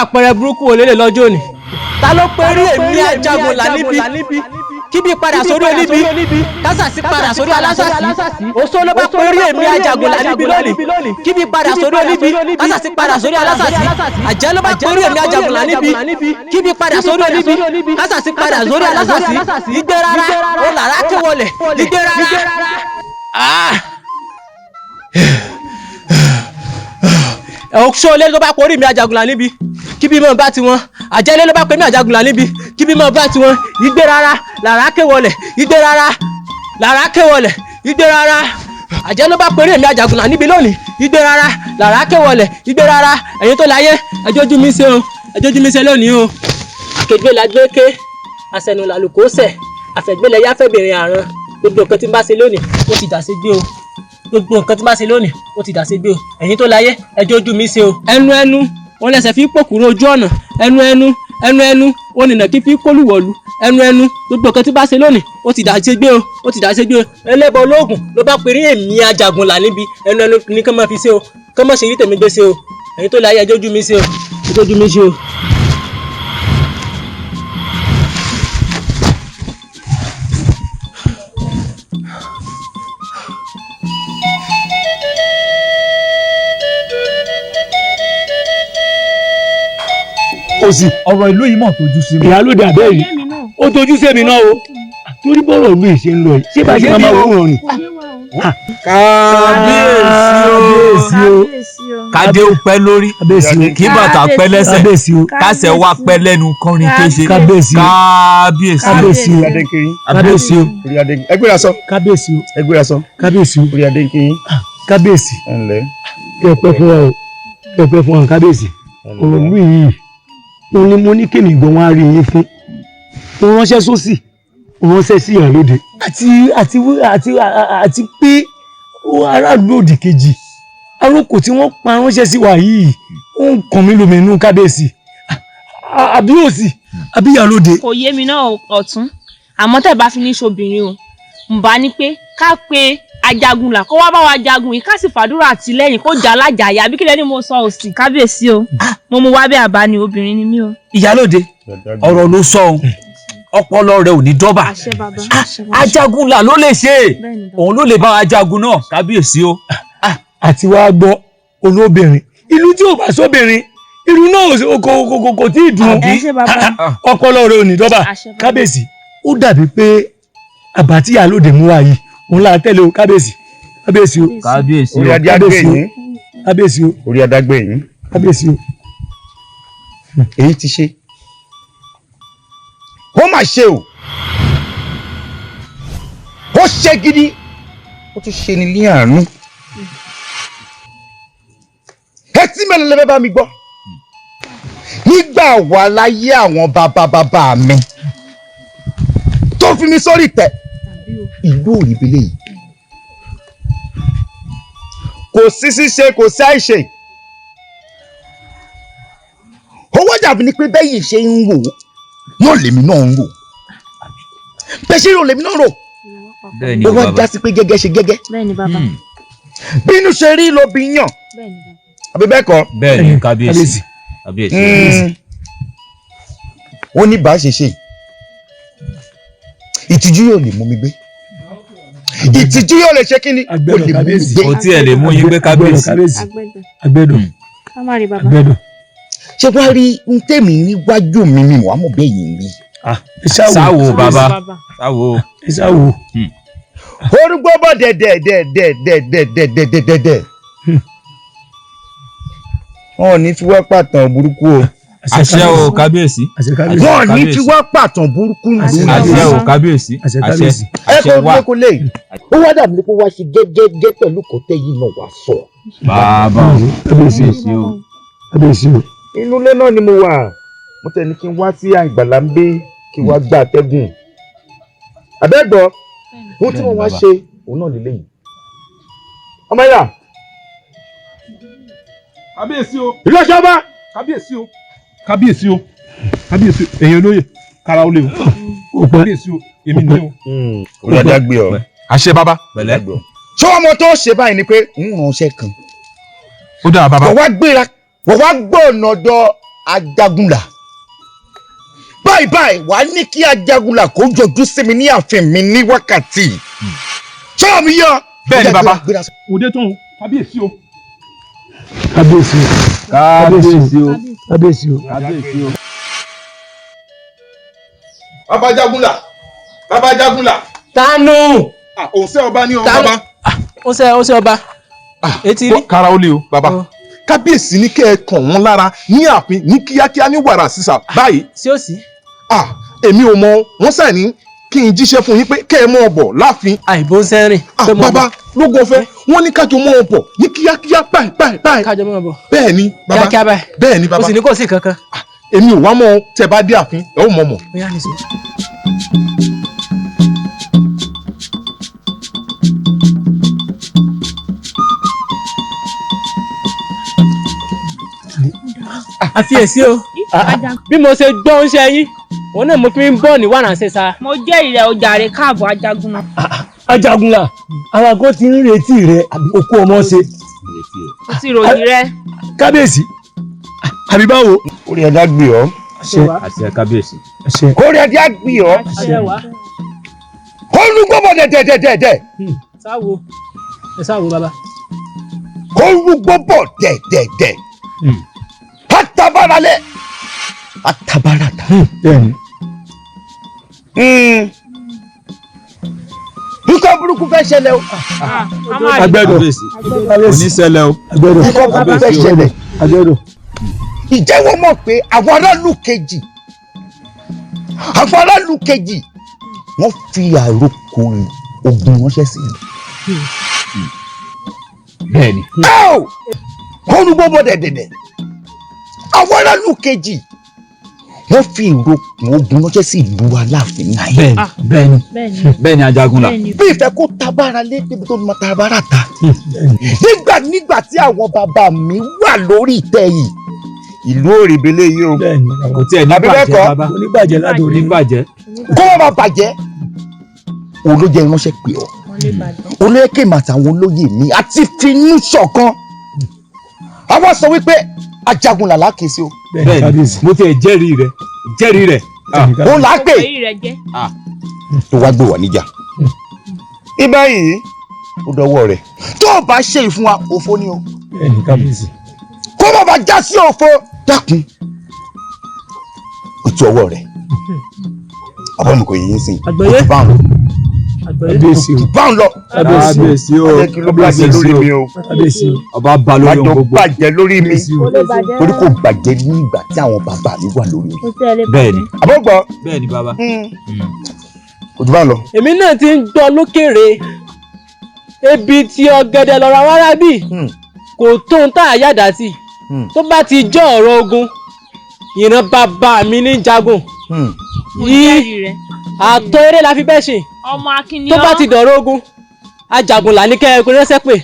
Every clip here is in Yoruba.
Àpẹẹrẹ burúkú wo lélẹ̀ lọ́jọ́ òní? Ta ló pe rí èmi Ajagunlà níbi kíbi padà sórí oníbi, kásàsí padà sórí alásàsí? Oṣó ló bá pe rí èmi Ajagunlà níbi lónìí, kíbi padà sórí oníbi, kásàsí padà sórí alásàsí. Àjẹ́ ló bá pe rí èmi Ajagunlà níbi, kíbi padà sórí oníbi, kásàsí padà sórí alásàsí. Igbe rárá ó làrá ké wọlé, igbe rárá. Ah! Oṣó ilé ló bá porí mi Ajagunlà níbi, kíbi mọ̀ bá tiwọn. Àjẹ́ ilé ló bá pè mí Ajagunlà níbi, kíbi mọ̀ bá tiwọn. Igbe rárá làrá ké wọlé, igbe rárá làrá ké wọlé, igbe rárá. Àjẹ́ ló bá pèrè mi Ajagunlà níbi lónìí, igbe rárá làrá ké wọlé, igbe rárá. Ẹ̀yin tó láyé, ẹjọ́ ojú mi ṣe o, ẹjọ́ ojú mi ṣe lónìí o. Àkègbè la gbé ké, àṣẹnu làlùkò sẹ̀, àfẹ̀gbélẹ̀ yáfẹ́bìnrin àrùn. Gbogbo nǹkan tí n bá ṣe lónìí, ó ti dà sí gbé o. Gbogbo nǹkan tí n bá ṣe lónìí, ó ti dà sí gbé o. Ẹ̀yin tó láyé, ẹjọ́ ojú mi ṣe o. Ẹnu ẹnu wọn lẹsẹ̀ fi pòkúrò ojú ọ̀nà, ẹnu ẹnu, ẹnu ẹnu wọn nìna kí fi kólúwọ̀lú, ẹnu ẹnu. Gbogbo nǹkan tí bá ṣe lónìí, ó ti dà sí gbé o, ó ti dà sí gbé o. Ẹlẹ́bọ olóògùn ló bá perí èmi Ajagunlà níbi, ẹnu ẹnu ní kán máa fi ṣe o, kán máa ṣe rí tèmi gbé ṣe o. Ẹ̀yin tó láyé, ẹjọ́ ojú mi ṣe o, ẹjọ́ ojú mi ṣe o. Òsì. Ọ̀rọ̀ ìlú yìí mọ̀ tójú sí mi. Ìyálóde àbẹ́rẹ́ ó tójú sí èmi náà o, torí bọ́rọ̀ ìlú yìí ṣe ń lọ yìí, ṣé bá ṣe máa wòran ni. Kábíyèsí o. Kádé ó pẹ́ lórí, kí bàtà pẹ́ lẹ́sẹ̀, Kábíyèsí o. kásẹ̀ wá pẹ́ lẹ́nu kọrin kéṣe. Kábíyèsí o. Kábíyèsí. Kábíyèsí o. Kábíyèsí o. Ẹgbẹ́ra sọ. Kábíyèsí o. Ẹgbẹ́ra sọ. Kábíyèsí o. Orí adé ń kí yín. Kábíyèsí. Ẹ ǹlẹ́. Kẹ́ ẹ pẹ́ fún wa o, kẹ́ ẹ pẹ́ fún wa kábíyèsí. Ọ̀rọ̀ ìlú yìí òun ni mo ní kémi gan wá rí yín fún. Mo ránṣẹ́ sósì, mo ránṣẹ́ sí ìyálóde àti pé aráàlú òdì kejì arókò tí wọ́n pa ránṣẹ́ sí wa yìí, ó ń kàn mí lóminú kábíyèsí. Àbí òsì, àbí ìyálóde. Kò yé mi náà ọ̀tún, àmọ́ tẹ̀ bá fi ní ṣobìnrin o, ń bá ní pé ká pe Ajagunlà kó wá bá wa jagun yìí, ká sì fàdúrà àtìlẹ́yìn kó jà lájàyà. Àbí kílẹ̀ ni mo sọ òsì? Kábíyèsí o, mo mú wá bí àbá ni, obìnrin ni mí o. Ìyálóde, ọ̀rọ̀ ló sọ ohun, ọpọlọ rẹ ò ní dọ́bà. Àṣẹ bàbá, àṣẹ bàbá. Ajagunlà ló lè ṣe é, òun ló lè bá wa jagun náà, kábíyèsí o. Àti wàá gbọ́ olóbìnrin, ìlú tí ò bá sóbìnrin, ìlú náà kò tí ì dùn. Ẹ ṣé bàbá. Ọpọlọ rẹ ò ní dọ́bà. Àṣẹ bàbá. Kábíyèsí, ó dàbí pé àbá tí ìyálóde mú wa yìí, òun là tẹ̀lé o kábíyèsí, kábíyèsí o. Kábíyèsí Orí o. adé á gbé yín. Kábíyèsí o. Orí adé á gbé yín. Kábíyèsí o. Èyí ti ṣe. Ó mà ṣe o. Ó ṣe gidi. Ó tún ṣe ni ní àánú. Etí mélòó lè fẹ́ bá mi gbọ́? Nígbà wà láyé àwọn bàbá bàbá mi tó fi mi sórí ìtẹ́, ìlú òrìbílẹ̀ yìí. Kò sí ṣíṣe, kò sí àìṣe. Owó dàbí ni pé bẹ́yìn ṣe ń wò náà lèmi náà ń wò. Bẹ́ẹ̀ ṣe rò lèmi náà rò. Bẹ́ẹ̀ni Ó o wá bàbá. já sí pé gẹ́gẹ́ ṣe gẹ́gẹ́. Bẹ́ẹ̀ni bàbá. Bínú ṣe rí ló bí yàn. Bẹ́ẹ̀ni bàbá. Àbí bẹ́ẹ̀ kọ́? Bẹ́ẹ̀ni kábíyèsí. Kábíyèsí. Ó ní bá a ṣe ṣe. Ìtìjú yóò lè mú mi gbé. Ìtìjú yóò lè ṣe kí ni? Ó lè mú mi gbé. Kò tiẹ̀ lè mú yín gbé kábíyèsí. Agbẹ́dọ̀. Agbẹ́dọ̀. Ká má rí bàbá. Agbẹ́dọ̀. Ṣé wàá rí n tèmi níwájú mi mi wàá mọ̀ bẹ́ẹ̀ yìí rí. Sáwo bàbá. Sáwo. Ẹ sáwo. Orúgbó bọ̀ dẹ̀dẹ̀dẹ̀dẹ̀dẹ̀dẹ̀dẹ̀dẹ̀dẹ̀. Wọn ò ní fi wá pàtàn burúkú o. Àṣẹ o kábíyèsí. Wọn ò ní fi wá pàtàn burúkú lù. Àṣẹ o kábíyèsí. Àṣẹ. Ẹ Àṣẹ kò wà. lé kò lè. Ó wá dàbí pé wá ṣe gẹ́gẹ́gẹ́ pẹ̀lú kọ́tẹ́ yìí náà wá sọ. Bàbá o. Kábíyèsí o. Kábíyèsí o. Inú ilé náà ni mo wà. Mo tẹ̀ ní kí n wá sí àgbàlá ń gbé kí n wá gba àtẹ́gùn. Àbẹ́gbọ́, ohun tí mo wá ṣe òun náà lélẹ́yìí. Ọmọ yà. Kábíyèsí o. Ìlú ọ̀ṣọ́ bá. Kábíyèsí o. Kábíyèsí o. Kábíyèsí o. Èèyàn olóye kára ó lé o. Kábíyèsí o. Èmi ni o. Orí adé á gbé ọ. Àṣẹ bàbá. Pẹ̀lẹ́. Ṣé ọmọ tó ṣe báyìí ni pé ń ránṣẹ́ kan. Ó dáa bàbá. Wọ́n wá gbéra, wọ́n wá gbọ́ ọ̀nà ọ̀dọ̀ Ajagunlà báyìí báyìí wàá ní kí Ajagunlà kó jọjú sí mi ní ààfin mi ní wákàtí sọ́ọ̀ mi yọ. Bẹ́ẹ̀ ni bàbá. Òde tó ń kábíyèsí o. Kábíyèsí o. Kábíyèsí o. Kábíyèsí o. Kábíyèsí o. Bàbá Ajagunlà, bàbá Ajagunlà. Tánú. Òǹṣẹ́ ọba ní o bàbá. Òǹṣẹ́ ọba. Etí rí. Kára ó lé o bàbá. Kábíyèsí ní kẹ́ ẹ kàn wọ́n lára ní ààfin ní kíákíá ní wàrà sísà báyìí. Sí òsì. Èmi ò mọ wọ́n sàn ní kí n jíṣẹ́ fún yín pé kẹ́ ẹ mọ́ ọ bọ̀ láàfin. Àìbó ń sẹ́rìn. Bàbá lógun ọ̀fẹ́ wọ́n ní kájọ mọ́ ọ bọ̀ ní kíákíá báyìí báyìí báyìí. Kájọ mọ́ ọ bọ̀. Bẹ́ẹ̀ ni bàbá. Kíákíá báyìí. Bẹ́ẹ̀ ni bàbá. O sì ní kò sí kankan. Èmi ò wá mọ́ tẹ́ bá dé ààfin ẹ ó mọ̀ mọ̀. Ó yá nìṣó. Àfiyèsí o, bí mo ṣe gbọ́ oúnjẹ yín òun náà mo fi ń bọ̀ ní wàrà ṣe sa. Mo jẹ́ ìrẹ̀ ọjà rẹ̀ káàbọ̀ Ajagunlà. Ajagunlà, àwọn kan ti ń retí rẹ òkú ọmọ ṣe. Mo ti ròyìn rẹ. Kábíyèsí, àbí báwo. Orí ẹja gbé ọ. Àṣẹ kábíyèsí. Orí ẹja gbé ọ. Olùgbọ́bọ̀ dẹ̀dẹ̀dẹ̀dẹ̀. Sáwo ẹ sáwo bàbá. Olùgbọ́bọ̀ dẹ̀dẹ̀dẹ̀. Atabaralẹ atabarata. Nǹkan burúkú fẹ́ ṣẹlẹ̀ o. Agbẹ́dọ̀ oníṣẹ̀lẹ̀ o. Nǹkan burúkú fẹ́ ṣẹlẹ̀. Agbẹ́dọ̀. Ìjẹ́wọ́ mọ̀ pé àwọn aráàlú kejì wọ́n fi àròkọ ogun ránṣẹ́ sí i. Bẹ́ẹ̀ni. Olùgbọ́bọ̀ dẹ̀dẹ̀dẹ̀ àwọn aráàlú kejì wọ́n fi ìrokùn ogun ránṣẹ́ sí ìlú Aláàfin náà. Bẹ́ẹ̀ni bẹ́ẹ̀ni Ajagunlà. Bí ìfẹ́ kó tabára lé débi tó máa tabára ta. Nígbà tí àwọn bàbá mi wà lórí ìtẹ́ yìí ìlú òrìbélé yìí o. Kò tiẹ̀ ní bàjẹ́ bàbá. Kò ní bàjẹ́ ládùn ní bàjẹ́. Kó má bàa bàjẹ́. Olójẹ́ ránṣẹ́ pè ọ́. Olóyè kèmí àtàwọn olóyè mi àti finú ṣọ̀kan. Àwọn sọ wípé Ajagunlà lákèsí o. Bẹ́ẹ̀ni mo tiẹ̀ jẹ́rìí rẹ̀ Òun là á pè tó wá gbé wà níjà. Ibà yìí ó dọwọ́ rẹ̀ tó o bá ṣe ìfún wa òfo ni o. Kó má bàa já sí òfo. Dákun ó tu ọwọ́ rẹ̀ àbọ̀ mi kò yé yín sìn ó ti bá wọn bá ń lọ. Kábíyèsí o. Kábíyèsí lórí mi o. Ọba ba lórí ohun gbogbo. Bàjẹ́ lórí mi torí kò bàjẹ́ ní ìgbà tí àwọn bàbá mi wà lórí mi. Bẹ́ẹ̀ni. Àbọ̀gbọ́. Bẹ́ẹ̀ni bàbá. Kò jù bá ń lọ. Èmi náà ti ń gbọ́ lókèrè ebi tí ọ̀gẹ̀dẹ̀ lọ́ra wárá bì kò tó ń tà yàdá sí tó bá ti jẹ́ ọ̀rọ̀ ogun ìran bàbá mi ní jagun yìí àtọ̀ eré la fi bẹ́ẹ̀ ṣe tó bá ti dọ̀rọ̀ ogun Ajagunlà ní kẹ́ ẹ ránṣẹ́ pé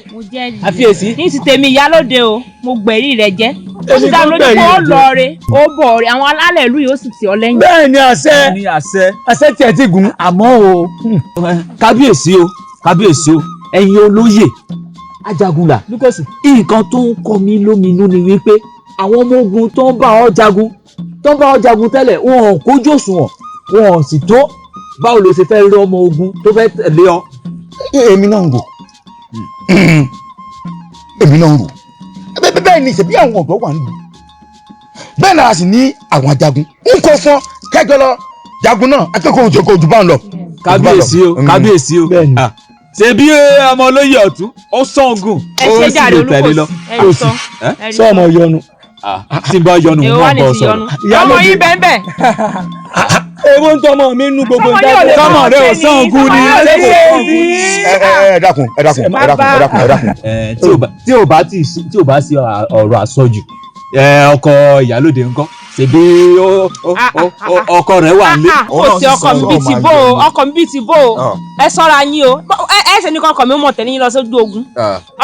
àfiyèsí. Ní ti tèmi ìyálóde o mo gbẹ̀rí rẹ jẹ́ ó sì dá lójú pé ó lọ re ó bọ̀ re àwọn alálẹ̀ ìlú yóò sì tì ọ́ lẹ́yìn. Bẹ́ẹ̀ni àṣẹ àṣẹ tiẹ̀ ti gùn. Àmọ́ o kábíyèsí o kábíyèsí o ẹ̀yin olóyè Ajagunlà nǹkan tó ń kọ mí lóminú ni wípé àwọn ọmọ ogun tó ń bá ọ jagun tẹ́lẹ̀ wọn ò kójú òṣùwọ̀n wọn ò sì tó báwo ló ṣe fẹ́ rí ọmọ ogun tó fẹ́ tẹ̀lé ọ. Èmi náà ń rò bẹ́ẹ̀ ni ṣebí àwọn ọ̀dọ́ wà ń lù bẹ́ẹ̀ náà sì ní àwọn ajagun n kò fún kẹjọ lọ jagun náà akẹ́kọ̀ọ́ òjò kò jù bá ń lọ. Kábíyèsí o kábíyèsí o ṣe bí ọmọ olóyè ọ̀tún ó sàngùn ó sì lè tẹ̀lé lọ. Sọ ọmọ yọnu. Tí n bá yọnu mo máa bọ̀ sọ̀rọ̀. Ọmọ yìí bẹ́ẹ̀ bẹ́ẹ̀. Ewo ń tọmọ mi nú gbogbo ìdájọ́. Tọmọ rẹ ò sàngùn ni. Ẹ dákun ẹ dákun ẹ dákun ẹ dákun ẹ dákun. Tí ò bá sí ọ̀rọ̀ àsọjù ọkọ ìyálóde ńkọ́ ṣebí ọkọ rẹ wà nílé. Kò sí ọkọ mi bíi ti bó o ọkọ mi bíi ti bó o ẹ ṣọ́ra yín o ẹ ṣe ní kọkọ mi mọ̀ tẹ̀lé yín lọ sójú ogun.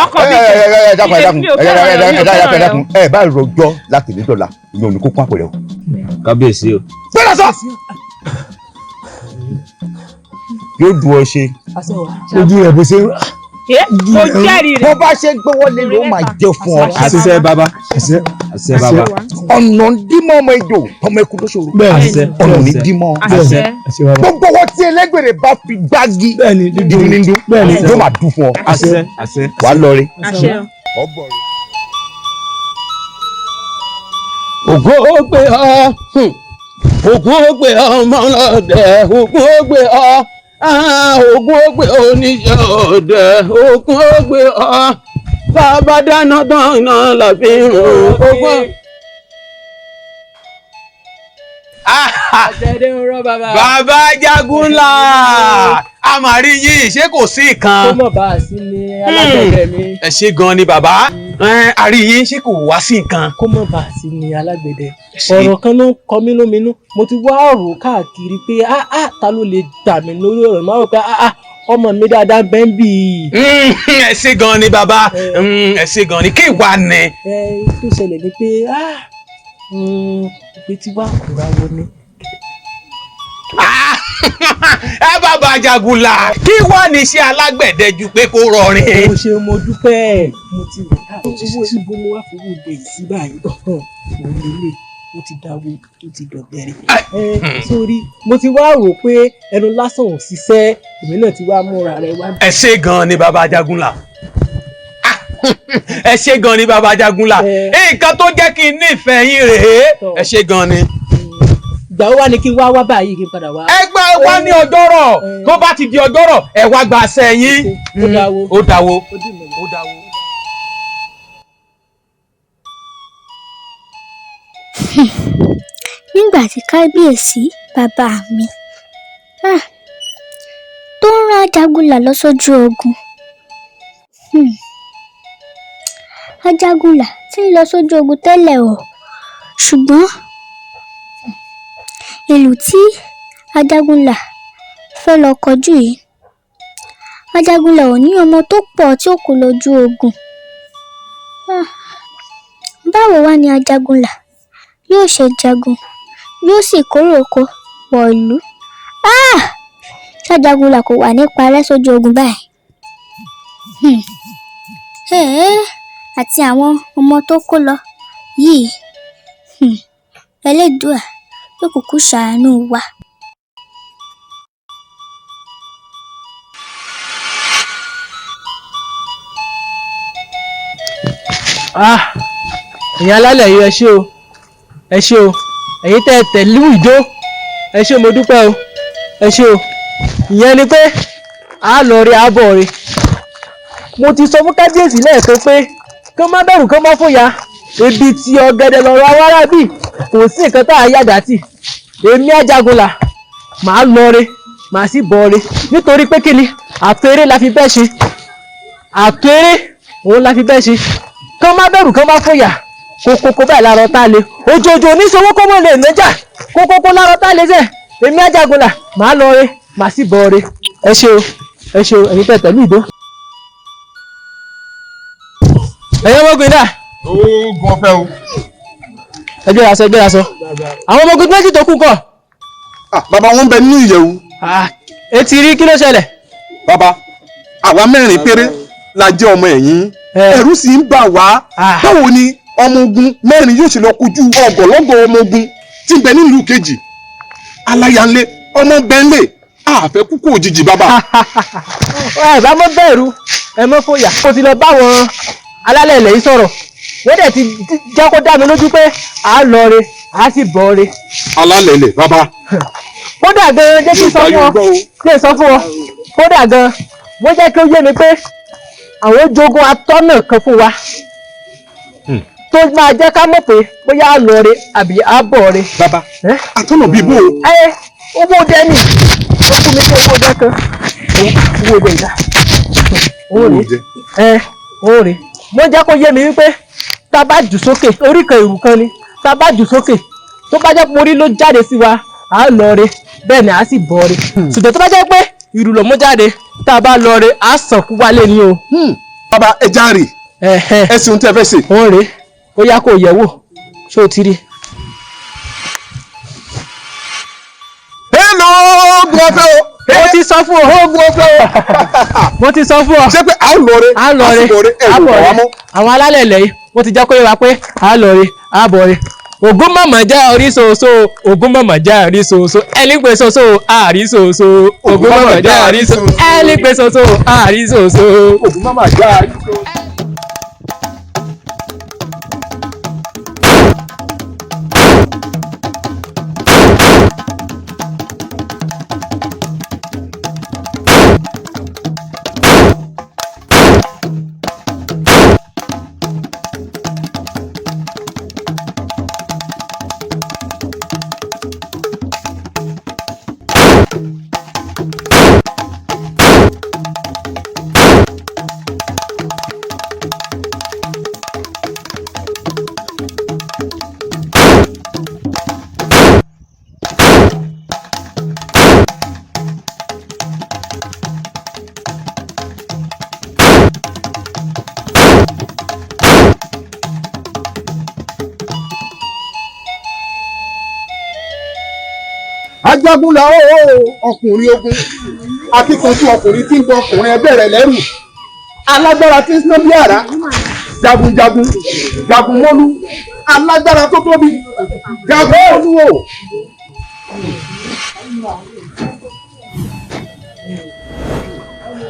Ọkọ mi ẹ dákun ẹ dákun ẹ dákun ẹ bá rojọ́ láti ní dọ̀la ìyẹn ò ní kó kún àpẹẹrẹ o. Kábíyèsí o. Gbọ́dọ̀ sọ. Yóò dùn ọ ṣe. Ojú rẹ̀ bó ṣe ń. Mo jẹ́rìí rẹ̀. Bó bá ṣe gbówó lé ló máa jẹ fún ọ. Àṣẹ bàbá. Àṣẹ bàbá. Ọ̀nà ń dímọ̀ ọmọ ejò tọmọ eku lóṣòro. Ọ̀nà ò ní dímọ̀. Gbogbo wọn tí ẹlẹ́gbẹ̀rẹ̀ bá fi gbági dídùn ní dún yóò máa dún fún ọ. Wàá lọ rí. Ògún ó gbé ọ, Ògún ó gbé ọ ọmọlọ́dẹ, Ògún ó gbé ọ, Ògún ó gbé oníṣẹ́ ọdẹ, Ògún ó gbé ọ, bàbá dáná tán iná làbí rùn, Ògún. Bàbá Jagunla, a máa rí yín, ṣé kò sí nǹkan? Kó mọ̀ bá a sí ní alágbẹ̀dẹ mi. Ẹ ṣé gan ni bàbá, a rí yín, ṣé kò wá sí nǹkan? Kó mọ̀ bá a sí ní alágbẹ̀dẹ. Ọ̀rọ̀ kan ló ń kọ mí lóminú, mo ti wá ọ̀rọ̀ káàkiri pé ta ló lè dà mí lórí ọ̀rọ̀, máa rò pé ọmọ mi dáadáa bẹ́ẹ̀ ń bì í. Ẹ ṣé gan ni bàbá, ẹ ṣé gan ni, kí wàá ní. Ẹ tó ṣẹlẹ̀ ni pé ìpè tí wàá kúra wọ ni. Ẹ bàbá Jagunla, kí wàá ní iṣẹ́ alágbẹ̀dẹ ju pé kó rọrin. Mo ṣe mo dúpẹ́, mo ti rò káàkiri owó ibo mo wá fowó dé sí báyìí, mo lélẹ̀ ó ti dáwó ó ti dọ̀gbẹ̀rẹ̀. Sórí mo ti wá rò pé ẹnu lásán ò ṣiṣẹ́, èmi náà ti wá múra rẹ wá. Ẹ ṣé gan ni bàbá Jagunla, ẹ ṣé gan ni bàbá Jagunla, nǹkan tó jẹ́ kí n nífẹ̀ẹ́ yín rèé, ẹ ṣé gan ni. Ìgbà wo wá ni kí n wá wá báyìí kí n padà wá. Ẹ gbà wá ní ọjọ́rọ̀, tó bá ti di ọjọ́rọ̀ ẹ wá gba àṣẹ yín. Ó dáwó. Ó dáwó. Nígbà tí kábíyèsí bàbá mi tó ń rán Ajagunlà lọ sójú ogun, Ajagunlà ti ń lọ sójú ogun tẹ́lẹ̀ o, ṣùgbọ́n ìlú tí Ajagunlà fẹ́ lọ kọjú yìí, Ajagunlà ò ní ọmọ tó pọ̀ tí ó kó lójú ogun. Báwo wá ni Ajagunlà yóò ṣe jagun, yóò sì kórè oko wọ̀ ìlú? Ṣ'Ajagunlà kò wà ní parẹ́ sójú ogun báyìí? Àti àwọn ọmọ tó kó lọ yìí, Ẹlẹ́dùà yóò kúkú ṣàánú wa. Ìyẹn alálẹ̀ yìí, ẹ ṣé o, ẹ ṣé o, ẹ̀yin tẹ́ ẹ tẹ̀lú ìjó, ẹ ṣé, mo dúpẹ́ o, ẹ ṣé o. Ìyẹn ni pé a lọ rí àbọ̀ rí. Mo ti sọ fún kábíyèsí lẹ́ẹ̀kan pé kí wọ́n má bẹ̀rù, kí wọ́n má fòyà, ebi tí ọ̀gẹ̀dẹ̀ lọ́rọ̀ awárá bì, kò sí nǹkan tá a yàdá tì. Èmi Ajagunlà màá lọ rí, màá sì bọ̀ rí, nítorí pé kí ni àtẹ̀rẹ́ la fi bẹ́ ṣe, àtẹ̀rẹ́ òun la fi bẹ́ ṣe. Kí wọ́n má bẹ̀rù, kí wọ́n má fòyà, kókókó báyìí lárọ tá a lè, òjòjò oníṣòwò kó mọ̀ lè nẹ́jà, kókókó lárọ tá a lè sẹ̀. Èmi Ajagunlà màá lọ rí, màá sì bọ̀ rí. Ẹ ṣé o, ẹ ṣé o, ẹ̀yin tẹ̀ tẹ̀lú ìdó. Ẹ̀yin ọmọkùnrin dà. Oògùn ọ̀fẹ́ o. Ẹ gbéra sọ, ẹ gbéra sọ. Àwọn ọmọkùnrin méjì tó kù kọ. Bàbá wọn bẹ nínú ìyẹ̀wù. Etí rí, kí ló ṣẹlẹ̀? Bàbá, àwa mẹ́rin péré la jẹ́ ọmọ ẹ̀yìn, ẹ̀rù sì ń bà wá. Báwo ni ọmọ ogun mẹ́rin yóò ṣe lọ kojú ọgọ̀lọ́gọ̀ ọmọ ogun tí ń bẹ nílùú kejì? Aláyanlé ọmọ bẹ́ńlẹ̀, àfẹ́ kúkú òjijì bàbá. Ẹ bá mọ́ bẹ̀rù, ẹ mọ́ fòyà. Mo ti lọ bá àwọn alálẹ̀ ilẹ̀ yìí sọ̀rọ̀, wọ́n dẹ̀ ti jẹ́ kó dá mi lójú pé à á lọ re, à á sì bọ̀ re. Alálẹ̀ ilẹ̀ bàbá. Kódà gan-an jẹ́ kí n sọ fún ọ, kí n sọ fún ọ, kódà gan-an wọ́n jẹ́ kí ó yé mi pé àwọn jogún atọ́nà kan fún wa tó máa jẹ́ ká mọ̀ pé bóyá á lọ re àbí á bọ̀ re. Bàbá, atọ́nà bíi bó o. Ẹ owó dẹ ni, ó fún mi ní owó dẹ kan, owó dẹ ìdá, owó rè, ẹ owó rè. Wọ́n jẹ́ kó yé mi wípé tá a bá jù sókè orí kan ìrù kan ni, tá a bá jù sókè tó bá jẹ́ pé orí ló jáde sí wa, à á lọ re, bẹ́ẹ̀ ni à á sì bọ̀ re. Ṣùgbọ́n tó bá jẹ́ pé ìrù ló mú jáde, tá a bá lọ re, à á sàn kú wálé ni o. Bàbá ẹ já rè, ẹ sì ń tẹ́ fẹ́ ṣe. Wọ́n rè é, ó yá kó yẹ̀ wò, ṣé o ti rí. Hello, oògùn ọ̀fẹ́ o. Mo ti sọ fún ọ. Oògùn ọ̀fẹ́ o. Mo ti sọ fún ọ. Ṣé pé a ó lọ re, a lọ re, a sì bọ̀ re, a ẹ̀rù bọ̀ bà wá re. mọ́. Àwọn alálẹ̀ ilẹ̀ yìí wọ́n ti jẹ́ kó yé wa pé a lọ re, a bọ̀ re. Ògún mọ̀mọ́ jẹ́ orí ṣoṣo, Ògún mọ̀mọ́ jẹ́ orí ṣoṣo, ẹni pé ṣoṣo àrí ṣoṣo, Ògún mọ̀mọ́ jẹ́ orí ṣoṣo, ẹni pé ṣoṣo àrí ṣoṣo, Ògún mọ̀mọ́ jẹ́ orí ṣoṣo. Ajagunlà ó ọkùnrin ogun, akíkanjú ọkùnrin tí ń gbọ́ ọkùnrin ẹgbẹ́ rẹ̀ lẹ́rù, alágbára tí ń sán bí àrá, jagunjagun jagunmólú, alágbára tó tóbi, jagunmólú o.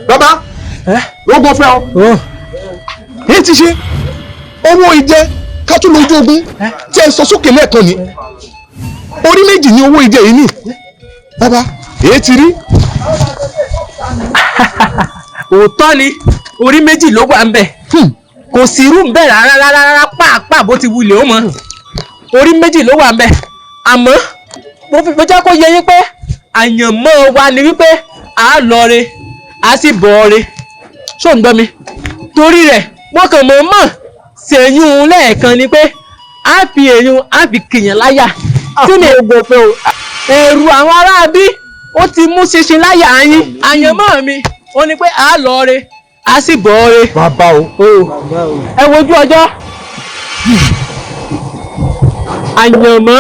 Bàbá ogun fẹ́ ọ, èyí ti ṣe owó ìjẹ ká tún lójú ogun tí ẹ sọ sókè lẹ́ẹ̀kan ni orí méjì ní owó ìjẹ yìí ní. Bàbá èyí ti rí. Òótọ́ ni orí méjì ló wà ń bẹ̀, kò sí irú ń bẹ̀ rárá rárá rárá pàápàá bó ti wulẹ̀ ó mọ́, orí méjì ló wà ń bẹ̀. Àmọ́ mo fi jẹ́ kó yé yín pé àyànmọ́ wa ni wípé à á lọ re à á sì bọ̀ re, ṣó ń gbọ́ mi? Torí rẹ̀ wọ́n kàn mọ̀ mọ̀ ṣèyún lẹ́ẹ̀kan ni pé á fi èyún á fi kìyàn láyà tí mi ò gbọ́ pé o ẹ̀rù àwọn aráabí ó ti mú ṣinṣin láyà yín. Àyànmọ́ mi ó ní pé à á lọ re à sì bọ̀ re. Bàbá o. Ẹ wojú ọjọ́. Àyànmọ́.